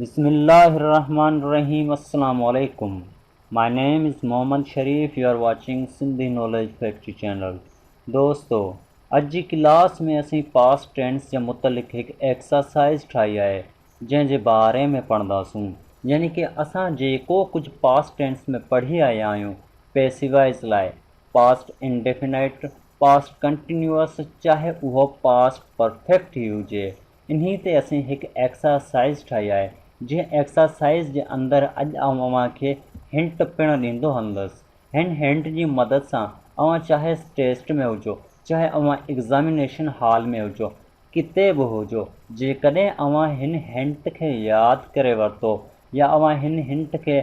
بسم الله الرحمن الرحيم السلام عليڪم my name is Muhammad Sharif you are watching Sindhi knowledge factory channel دوستو اڄ جي ڪلاس ۾ اسين پاسٽ ٽينس جي متعلق هڪ ايڪسرسائز ٺاهي آهي جنهن جي باري ۾ پڙهنداسون يعني ڪي اسان جيڪو ڪجهه پاسٽ ٽينس ۾ پڙهي آيا آهيون پيسيوائز لاء پاسٽ انڊيفينائٽ پاسٽ ڪنٽينيوس چاهي اهو پاسٽ پرفيڪٽ ئي هجي انهي تي اسين هڪ ايڪسرسائيز ٺاهي آهي جنهن ايڪسرسائيز جي اندر اڄ آئون اوهان کي هنٽ پڻ ڏيندو هلندس. هن هنٽ جي مدد سان اوهان چاهي ٽيسٽ ۾ هجو چاهي اوهان ايگزامينيشن هال ۾ هجو ڪٿي به هجو جيڪڏهن اوهان هن هنٽ کي ياد ڪري ورتو يا اوهان هن هنٽ کي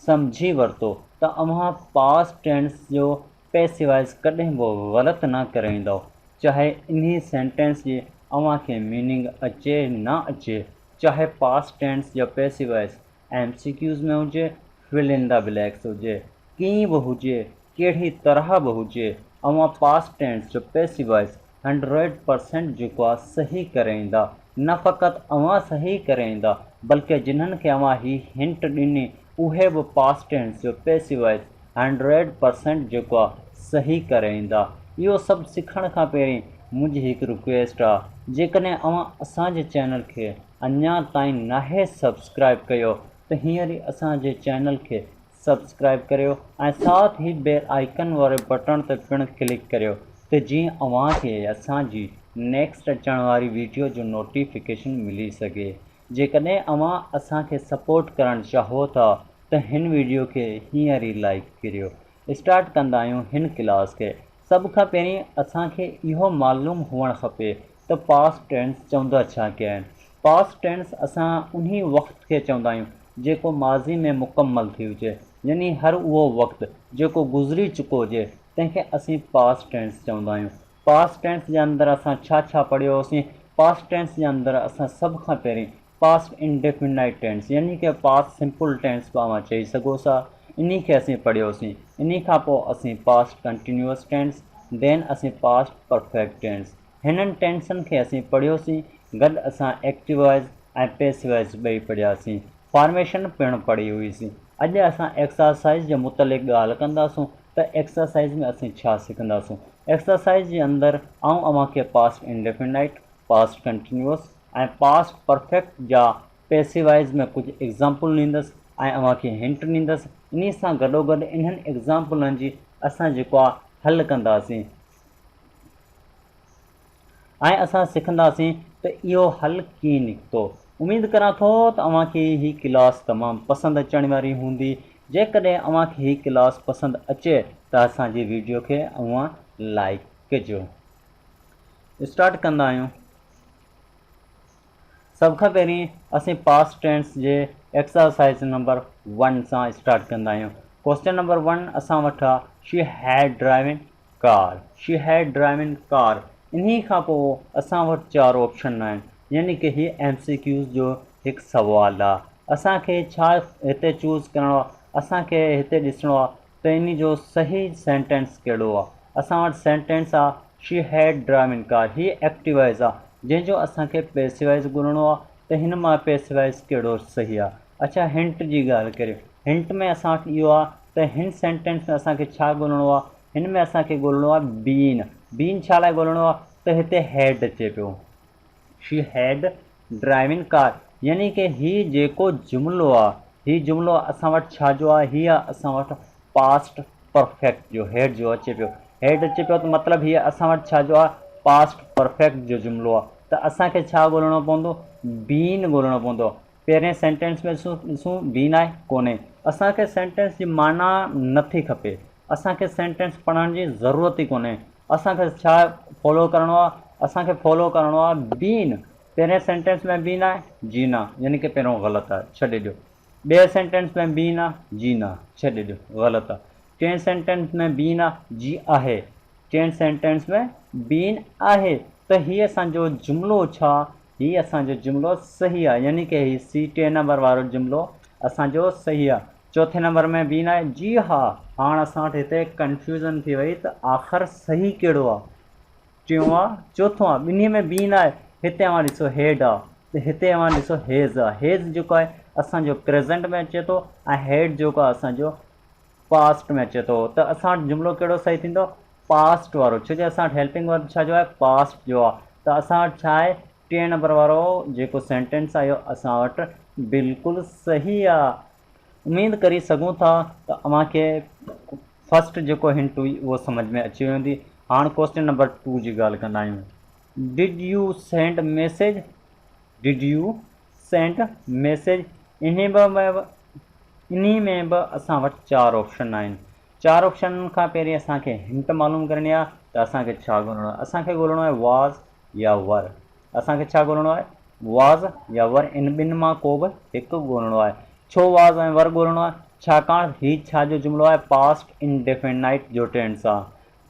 سمجهي ورتو ته اوهان پاسٽ ٽينس جو پيسيوائز ڪڏهن به غلط نه ڪرائيندؤ چاهي انهي سينٽينس جي اوهان کي ميننگ اچي نه اچي چاهي پاسٽ ٽينس يا پيسيوائز ايم سي ڪيوز ۾ هجي فل ان دا بليڪس هجي ڪيئن به هجي ڪهڙي طرح به هجي اوهان پاسٽ ٽينس جو پيسيوائز هنڊريڊ پرسينٽ جيڪو آ صحيح ڪري ايندا نه فقط اوهان صحيح ڪري ايندا بلڪه جنهن کي اوهان هي هنٽ ڏني اهي به پاسٽ ٽينس جو پيسيوائز هنڊريڊ پرسينٽ جيڪو آ صحيح ڪري ايندا. اهو سڀ سکڻ کان پهرين منهنجي هڪ رڪويسٽ آ جيڪڏهن اوهان اسان جي چينل کي اڃا تائين ناهي سبسڪرائب ڪيو ته هينئر ئي اسان جي چينل کي سبسڪرائب ڪريو ۽ ساٿ ئي بيل آئيڪن واري بٽڻ تي پڻ ڪلڪ ڪريو ته جيئن اوهان کي اسان جي نيڪسٽ اچڻ واري ويڊيو جو نوٽيفڪيشن ملي سگهي. جيڪڏهن اوهان اسان کي سپورٽ ڪرڻ چاهو ٿا ته هن ويڊيو کي هينئر ئي لائيڪ ڪريو. اسٽارٽ ڪندا آهيون هن ڪلاس کي. سڀ کان پهرين اسان کي اهو معلوم هئڻ کپي ته پاسٽ ٽينس چوندا ڇا کي آهن. پاسٽ ٽينس اسان انهي وقت کي چوندا آهيون جيڪو ماضي ۾ مڪمل ٿي هجي يعني هر اهو وقت جيڪو گذري چڪو هجي تنهن کي اسين پاسٽ ٽينس چوندا آهيون. پاسٽ ٽينس جي اندر اسان ڇا ڇا پڙهيو هوسين؟ پاسٽ ٽينس جي اندر اسان سڀ کان پهرين پاسٽ انڊيفينائيٽ ٽينس يعني ڪه پاسٽ سمپل ٽينس به اوهان چئي سگهو ٿا انهي کي اسين پڙهيوسين انهي کان پوء اسين پاسٽ ڪنٽينيوس ٽينس دين اسين پاسٽ پرفيڪٽ ٽينس هنن ٽينسن کي اسين پڙهيوسين گڏ اسان ايڪٽو وائز ۽ پيسو وائز ٻئي پڙهياسين فارميشن پڻ پڙهي هئيسين اڄ اسان ايڪسرسائيز جي متعلق ڳالهه ڪنداسون ته ايڪسرسائيز ۾ اسين ڇا سکنداسون. ايڪسرسائيز جي اندر آئون اوهان کي past indefinite, past continuous ۽ past perfect جا پيسيوائز ۾ ڪجهه ايگزامپل ڏيندس ۽ اوهان کي هنٽ ڏيندس انهي سان گڏوگڏ انهن ايگزامپلن جي اسان جيڪو آ حل ڪنداسين ۽ اسان سکنداسين ته اهو حل ڪيئن نڪتو. اميد ڪران ٿو ته اوهان کي هي ڪلاس تمام پسند اچڻ واري هوندي. جيڪڏهن اوهان کي هي ڪلاس پسند اچي ته اسان جي ويڊيو کي اوهان لائيڪ ڪجو. اسٽارٽ ڪندا آهيون. سڀ کان پهرين اسين پاسٽ ٽينس جي ايڪسرسائيز نمبر ون سان اسٽارٽ ڪندا آهيون. ڪوسچن نمبر ون اسان وٽ آ she had driving car, she had driving car, انهي کان پوء اسان وٽ چار آپشن آهن يعني ڪه هي ايم سي ڪيوز جو هڪ سوال آ اسان کي ڇا هتي چوز ڪرڻو آ اسان کي هتي ڏسڻو آ ته انهي جو صحيح سينٽينس ڪهڙو آ اسان وٽ سينٽينس آ شي هيڊ ڊرائيونگ ڪار هي ايڪٽيوائز آ جنهن جو اسان کي پيسيوائز ڳولڻو آ ته هن مان پيسيوائز ڪهڙو صحيح آ اڇا هنٽ جي ڳالهه ڪريون هنٽ ۾ اسان وٽ اهو آ ته هن سينٽينس ۾ اسان کي ڇا ڳولڻو آ هن ۾ اسان کي ڳولڻو آ بين بين ڇا لاء ڳولڻو آ ته هتي هيڊ اچي پيو شي هيڊ ڊرائيونگ ڪار يعني ڪه هي جيڪو جملو آ هي جملو اسان وٽ ڇا جو آ هي آ اسان وٽ پاسٽ پرفيڪٽ جو هيڊ جو اچي پيو هيڊ اچي پيو ته مطلب هي اسان وٽ ڇا جو آ پاسٽ پرفيڪٽ جو جملو آ ته اسان کي ڇا ڳولڻو پوندو بين ڳولڻو پوندو پهرين سينٽينس ۾ ڏسون بين آهي ڪونهي. اسان کي سينٽينس جي معنيٰ نٿي کپي. اسان کي سينٽينس پڙهڻ جي ضرورت ئي ڪونهي. اسان کي ڇا فالو ڪرڻو آهي؟ اسان کي فالو ڪرڻو آهي بين. پهرين سينٽينس ۾ بين آهي؟ جي نه. يعني ڪه پهريون غلط آهي. ڇڏي ڏيو. ٻئي سينٽينس ۾ بين آهي؟ جي نه. ڇڏي ڏيو. غلط آهي. ٽئين سينٽينس ۾ بين آهي؟ جي آهي. ٽئين سينٽينس ۾ بين آهي. ته هي اسان جو جملو ڇا هي اسان جو جملو صحيح آهي يعني ڪه هي سي ٽي نمبر وارو جملو اسان جو صحيح آهي. چوٿين نمبر ۾ بي ناهي جي ها هاڻ اسان وٽ هتي ڪنفيوزن ٿي وئي ته آخر صحيح ڪهڙو آهي ٽيون آهي چوٿون آهي ٻنهي ۾ بي ناهي هتي اوهان ڏسو هيڊ آهي ته هتي اوهان ڏسو هيز آ، هيز جيڪو آهي اسان جو پريزنٽ ۾ اچي ٿو ۽ هيڊ جيڪو آهي اسان جو پاسٽ ۾ اچي ٿو ته اسان وٽ جملو ڪهڙو صحيح ٿيندو؟ پاسٽ وارو، ڇو جو اسان وٽ هيلپنگ ورب ڇا جو آهي؟ پاسٽ جو آهي ته اسان وٽ ڇا آهي؟ ٽئين نمبر وارو جيڪو سينٽينس آهي اهو اسان وٽ بلڪل صحيح آهي. اميد ڪري سگهون ٿا ته اوهان کي فرسٽ جيڪو هنٽ هئي اهو سمجهه ۾ اچي وئي هوندي. هاڻ ڪوسچن نمبر ٽو جي ڳالهه ڪندا آهيون. Did you send message, Did you send message، انهي به انهي ۾ به اسان وٽ چار آپشن آهن. چار آپشنن کان پهرين اسان کي هنٽ معلوم ڪرڻي آهي ته اسان کي ڇا ڳولڻو آهي. اسان کي ڳولڻو آهي واز يا ور. اسان کي ڇا ڳولڻو آهي؟ واز يا ور، ان ٻن مان ڪو به هڪ ڳولڻو آهي. ڇو واز ۽ ور ڳولڻو آهي؟ ڇاڪاڻ هي ڇا جو جملو آهي؟ پاسٽ انڊيفينائيٽ جو ٽينس آهي.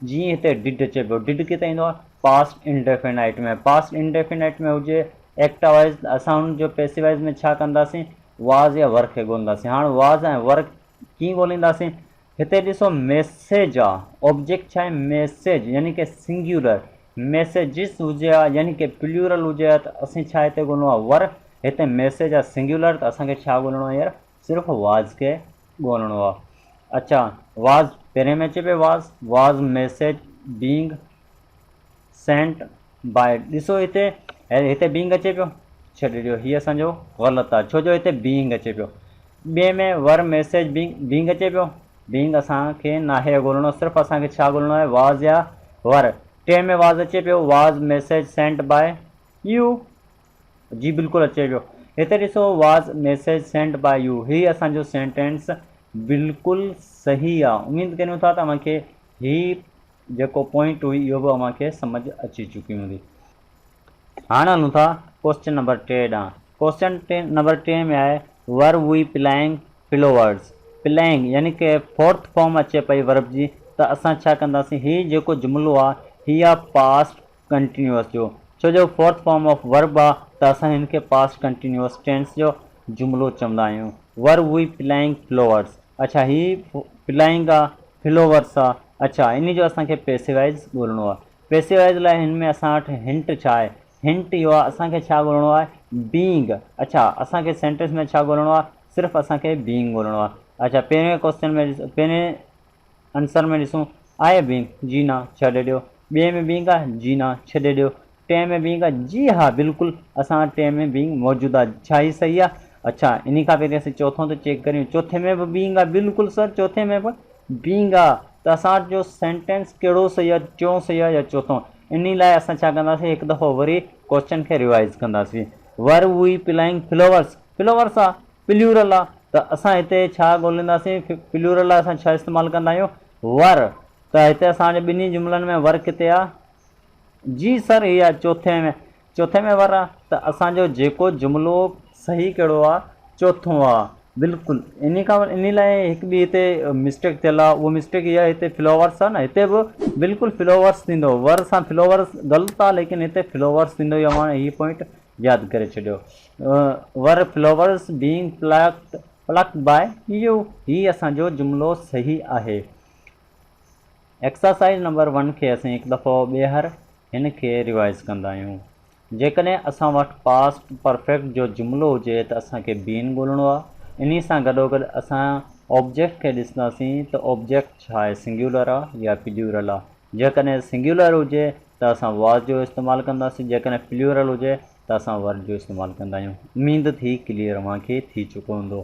جيئن هتي did اچي پيو، did ڪٿي ايندو آهي؟ Past indefinite ۾. پاسٽ انڊيفينائيٽ ۾ هجي ايڪٽاوائز ته اسان ان جو پيسيوائز ۾ ڇا ڪنداسين؟ واز يا ور کي ڳولنداسين. هاڻ واز ۽ ور ڪيئن ڳولينداسين؟ هتي ڏسو ميسيج آ، آبجيڪٽ ڇا آهي؟ ميسيج يعني ڪه سنگيولر. ميسيجز هجي ها يعني ڪه پليورل هجي ها ته اسين ڇا هتي ڳولڻو آهي؟ ور. هتي ميسيج آ سنگيولر ته اسان کي ڇا ڳولڻو آهي يار؟ صرف واز کي ڳولڻو آ. اڇا واز پهرين ۾ اچي پيو was, was message being sent by ڏسو هتي هتي بينگ اچي پيو ڇڏي ڏيو هي اسان جو غلط آ ڇو جو هتي بينگ اچي پيو ٻئي ۾ ور ميسيج بينگ بينگ اچي پيو بينگ اسان کي ناهي ڳولڻو صرف اسان کي ڇا ڳولڻو آهي واز يا ور ٽئين ۾ واز اچي پيو was message sent by you جي بلڪل اچي پيو هتي ڏسو was message sent by you هي اسان جو سينٽينس بلڪل صحيح آ اميد ڪريون ٿا ته اوهان کي هي جيڪو پوائنٽ هئي اهو به اوهان کي سمجھ اچي چڪي هوندي هاڻ هلون ٿا ڪوسچن نمبر 3 ڏانهن ڪوسچن نمبر 3 ۾ آهي ور وي پلائنگ فلوورز پلائنگ يعني ڪه فورٿ فارم اچي پئي ورب جي ته اسان ڇا ڪنداسين هي جيڪو جملو آ هي آ پاسٽ ڪنٽينيوس جو ڇو جو فورٿ فارم آف ورب آ ته اسان هن کي پاسٽ ڪنٽينيوس ٽينس جو جملو چوندا آهيون ور وي پلائنگ فلوورس اڇا هي پلائنگ آ فلوورس آ اڇا انهي جو اسان کي پيسيوائز ڳولڻو آ پيسيوائز لاء هن ۾ اسان وٽ هنٽ ڇا آهي هنٽ اهو آ اسان کي ڇا ڳولڻو آهي بينگ اڇا اسان کي سينٽينس ۾ ڇا ڳولڻو آ صرف اسان کي بينگ ڳولڻو آ اڇا پهرين ڪوسچن ۾ پهرين عنصر ۾ ڏسون آهي بينگ؟ جي نه، ڇڏي ڏيو. ٻئي ۾ بينگ آهي؟ جي نه، ڇڏي ڏيو. ٽئين ۾ بينگ آهي؟ جي ها بلڪل اسان وٽ ٽئين ۾ بينگ موجود آهي. ڇا هي صحيح آهي؟ اڇا انهي کان پهرين اسين چوٿون ته چيڪ ڪريون. چوٿين ۾ به بينگ آهي؟ بلڪل سر چوٿين ۾ به بينگ آهي. ته اسان وٽ جو سينٽينس ڪهڙو صحيح آهي ٽيون صحيح آهي يا چوٿون؟ انهي لاء اسان ڇا ڪنداسين هڪ دفعو وري ڪوسچن کي ريوائز ڪنداسين. ور وي پلائنگ فلوورس؟ فلوورس آهي. پليورل آ ته اسان هتي ڇا ڳولينداسين پليورل لاء اسان ڇا استعمال ڪندا آهيون ور ته هتي اسان جي ٻنهي جملن ۾ ور ڪٿي آ جي سر هي آ چوٿين ۾ چوٿين ۾ ور آ ته اسان جو جيڪو جملو صحيح ڪهڙو آ چوٿون آ بلڪل انهي کان انهي لاء هڪ ٻي هتي مسٽيڪ ٿيل آ اهو مسٽيڪ اها هتي فلوورس آ نه هتي به بلڪل فلوورس ٿيندو ور سان فلوورس غلط آ ليڪن هتي فلوورس ٿيندو اهو اوهان هي پوائنٽ ياد ڪري ڇڏيو were flowers being plucked plucked by you هي اسان جو جملو صحيح آهي. ايڪسرسائيز نمبر ون کي اسين هڪ دفعو ٻيهر هن کي ريوائز ڪندا آهيون. جيڪڏهن اسان وٽ پاسٽ پرفيڪٽ جو جملو هجي ته اسان کي بين ڳولڻو آهي. انهي سان گڏوگڏ اسان آبجيڪٽ کي ڏسنداسين ته آبجيڪٽ ڇا آهي سنگيولر آهي يا پليورل آهي. جيڪڏهن سنگيولر هجي ته اسان واز جو استعمال ڪنداسين جيڪڏهن پليورل هجي ته اسان ور جو استعمال ڪندا آهيون اميد ٿي ڪليئر اوهان کي ٿي چڪو هوندو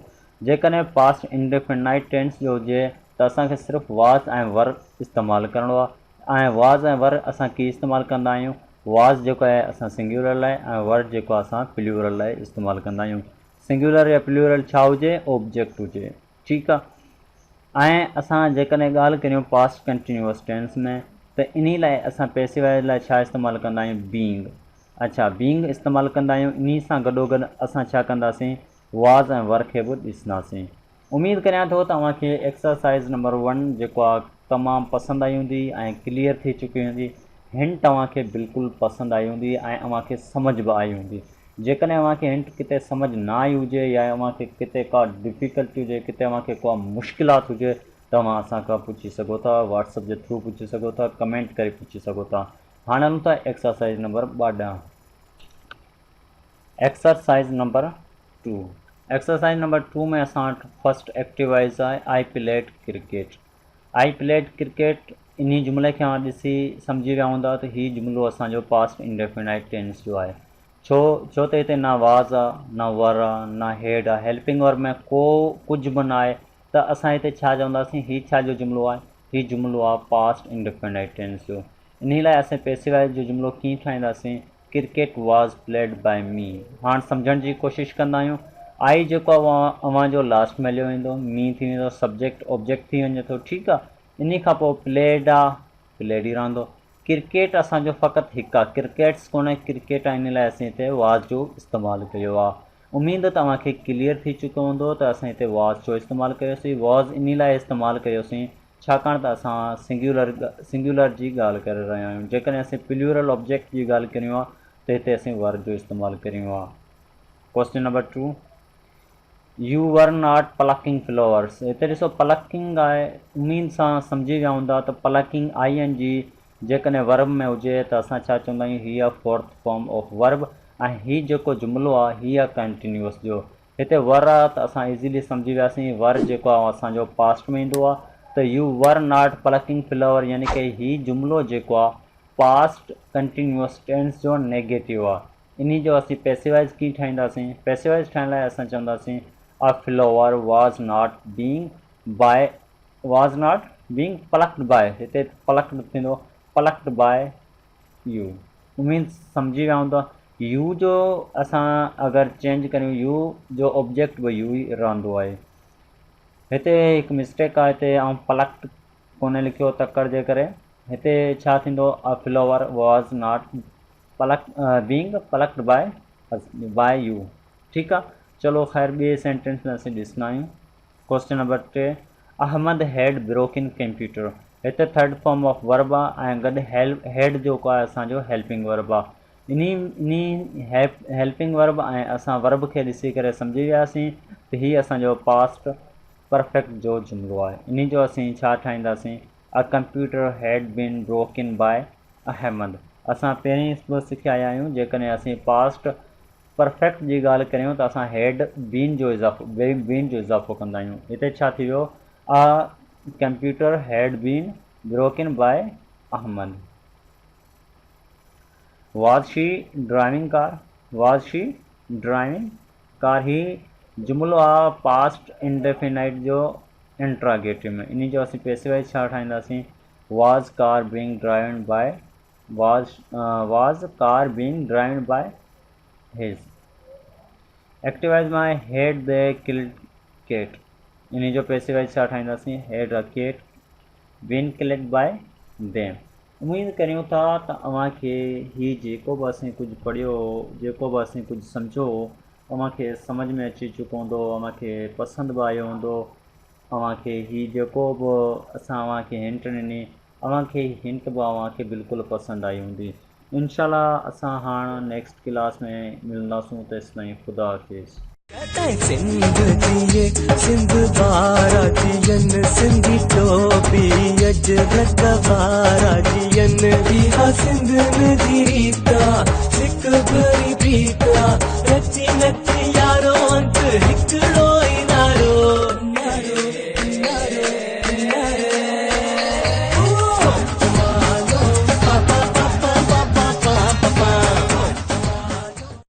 جيڪڏهن پاسٽ انڊيفينائٽ ٽينس جو هجي ته اسان کي صرف واز ۽ ور استعمال ڪرڻو آهي ۽ واز ۽ ور اسان ڪي استعمال ڪندا آهيون واز جيڪو آهي اسان سنگيولر لاء ۽ ور جيڪو اسان پليورل لاء استعمال ڪندا آهيون سنگيولر يا پليورل ڇا هجي آبجيڪٽ هجي ٺيڪ آ ۽ اسان جيڪڏهن ڳالهه ڪريون پاسٽ ڪنٽينيوس ٽينس ۾ ته انهي لاء اسان پيسيوائز لاء ڇا استعمال ڪندا آهيون بينگ اڇا بينگ استعمال ڪندا آهيون انهي سان گڏوگڏ اسان ڇا ڪنداسين واز ۽ ور کي به ڏسنداسين اميد ڪريان ٿو ته اوهان کي ايڪسرسائز نمبر ون جيڪو آ تمام پسند آئي هوندي ۽ ڪليئر ٿي چڪي هوندي هنٽ اوهان کي بلڪل پسند آئي هوندي ۽ اوهان کي سمجھ به آئي هوندي جيڪڏهن اوهان کي هنٽ ڪٿي سمجهه نه آئي هجي يا اوهان کي ڪٿي ڪا ڊفيڪلٽي هجي ڪٿي اوهان کي ڪا مشڪلات هجي ته اوهان اسان کان پڇي سگهو ٿا واٽس اپ جي ٿرو پڇي سگهو ٿا ڪمينٽ ڪري پڇي سگهو ٿا هاڻي هلون ٿا ايڪسرسائز نمبر 2 ڏانهن. Exercise number 2، exercise number 2 ۾ اسان وٽ فرسٽ ايڪٽيوائز آهي I played cricket. I played cricket انهي جملي کي اوهان ڏسي سمجهي ويا هوندا ته هي جملو اسان جو پاسٽ انڊيفينائيٽ ٽينس جو آهي. ڇو؟ ڇو ته هتي نه واز آ، نه ور آ، نه هيڊ آ، هيلپنگ ورب ۾ ڪو ڪجهه به نه آهي ته اسان هتي ڇا چونداسين هي ڇا جو جملو آهي؟ هي جملو آ پاسٽ انڊيفينائيٽ ٽينس جو. انهي لاء اسين پيسيوائز جو جملو ڪيئن ٺاهينداسين؟ Cricket was played by me. هاڻ سمجهڻ جي ڪوشش ڪندا آهيون. آئي جيڪو آهي اهو اوهان جو لاسٽ ۾ هليو ويندو، مي ٿي ويندو، سبجيڪٽ آبجيڪٽ ٿي وڃي ٿو، ٺيڪ آهي. انهي کان پوء پليڊ آ، پليڊ ئي رهندو. ڪرڪيٽ اسان جو فقط هڪ آ، ڪرڪيٽس ڪونهي، ڪرڪيٽ آ، انهي لاء اسين هتي واز جو استعمال ڪيو آ. اميد ته اوهان کي ڪليئر ٿي چڪو هوندو ته اسين هتي واز ڇو استعمال ڪيوسين. واز انهي لاء استعمال ڪيوسين ڇاڪاڻ ته اسان سنگيولر Singular جي ڳالهه ڪري رهيا آهيون. جيڪڏهن اسين پليورل آبجيڪٽ جي ڳالهه ڪريون ها ته هتي اسين ور جو استعمال ڪريون ها. Question number 2، You were not plucking flowers. هتي ڏسو پلڪنگ آهي، اميد سان سمجهي ويا هوندا ته پلڪنگ آئي اين جي جيڪڏهن ورب ۾ هجي ته اسان ڇا چوندا آهيون هي آهي فورٿ فارم آف ورب ۽ هي جيڪو جملو آهي هي آهي ڪنٽينيوس جو. هتي ور آ ته اسان ايزيلي سمجهي وياسين ور جيڪو آ اسان جو پاسٽ ۾ ايندو آ ته you were not plucking flower يعني ڪي هي جملو جيڪو آ پاسٽ ڪنٽينيوس ٽينس جو نيگيٽو آ انهي جو اسين پيسيوائز ڪيئن ٺاهينداسين پيسيوائز ٺاهڻ لاء اسان چونداسين a flower was not being by was not being plucked by هتي پلڪڊ ٿيندو پلڪڊ باء يو اميد سمجهي ويا هوندا يو جو اسان اگر چينج ڪريون يو جو آبجيڪٽ به يو ئي رهندو آهي هتي هڪ مسٽيڪ آهي هتي آئون پلڪٽ ڪونه لکيو تڪڙ جي ڪري هتي ڇا ٿيندو a flower was not pluck being plucked by by you ٺيڪ آ چلو خير ٻئي سينٽينس ۾ اسين ڏسندا آهيون question number 3، Ahmed had broken computer هتي ٿرڊ فارم آف ورب آ ۽ گڏ هيڊ جيڪو آهي اسان جو هيلپنگ ورب آ انهي انهي هيلپنگ ورب ۽ اسان ورب کي ڏسي ڪري سمجهي وياسين ته هي اسان جو پاسٽ پرفيڪٽ جو جملو آهي انهي جو اسين ڇا ٺاهينداسين a computer had been broken by Ahmed اسان پهرين به سکي آيا آهيون جيڪڏهن اسين پاسٽ پرفيڪٽ جي ڳالهه ڪريون ته اسان هيڊ بين جو اضافو بين جو اضافو ڪندا آهيون. هتي ڇا ٿي ويو؟ A computer had been broken by Ahmed. Was she driving car? Was she driving car? هي جملو آ پاسٽ انڊيفينائيٽ جو انٽراگيٽو ۾. انهي جو اسين پيسيوائز ڇا ٺاهينداسين؟ Was car being driven by was was car being driven by his active voice مان head the killed ڪيٽ انهي جو پيسيوائز ڇا ٺاهينداسين had a cat been killed by them اميد ڪريون ٿا ته اوهان کي هي جيڪو به اسين ڪجهه پڙهيو هو جيڪو به اسين ڪجهه سمجهيو هو اوهان کي سمجهه ۾ اچي چڪو هوندو اوهان کي پسند به آيو هوندو اوهان کي هي جيڪو به اسان اوهان کي هنٽ ڏني اوهان کي هي هنٽ به اوهان کي بلڪل پسند آئي هوندي. انشاء الله اسان هاڻ نيڪسٽ ڪلاس ۾ ملنداسون تيستائين خدا حافظ. ڪڏهن سنڌ جيئي سنڌ وارا جيئن سنڌي ٽوپي اجرڪ وارا جيئن اها سنڌين جي ريت آ سڪ ڀري پريت.